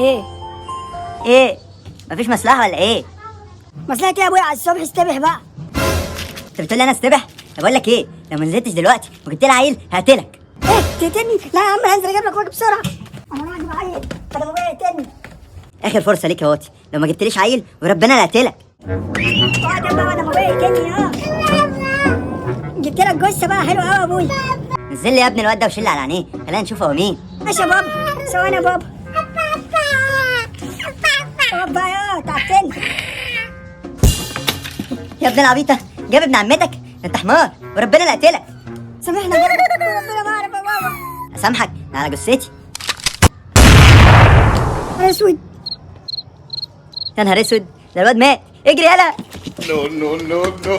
ايه؟ ايه؟ مفيش مصلحة ولا ايه؟ مصلحة ايه يا ابويا؟ على الصبح استبح بقى. انت بتقول لي انا استبح؟ طب اقول لك ايه، لو ما نزلتش دلوقتي وجبت لي عيل هقتلك. ايه تقتلني؟ لا يا عم، انا هنزل اجيب لك واجب بسرعة. انا رايح اجيب عيل بدل ما ابويا يقتلني. اخر فرصة ليك يا واطي، لو ما جبتليش عيل وربنا لا هقتلك. اقعد يا بابا، انا ابويا يقتلني. جبت لك جثة بقى حلوة قوي يا ابويا. نزل لي يا ابني الواد ده وشيل على عينيه، خلينا نشوف هو مين. ماشي يا بابا، ثواني يا بابا. بابا يا تعبتني. يا ابن العبيطه، جاب ابن عمتك؟ ده انت حمار وربنا لا قتلك. سامحنا يا بابا، ربنا ما اعرف يا بابا. اسامحك ده على جثتي. يا اسود. يا نهار اسود، ده الواد مات. اجري يلا. No, no, no, no.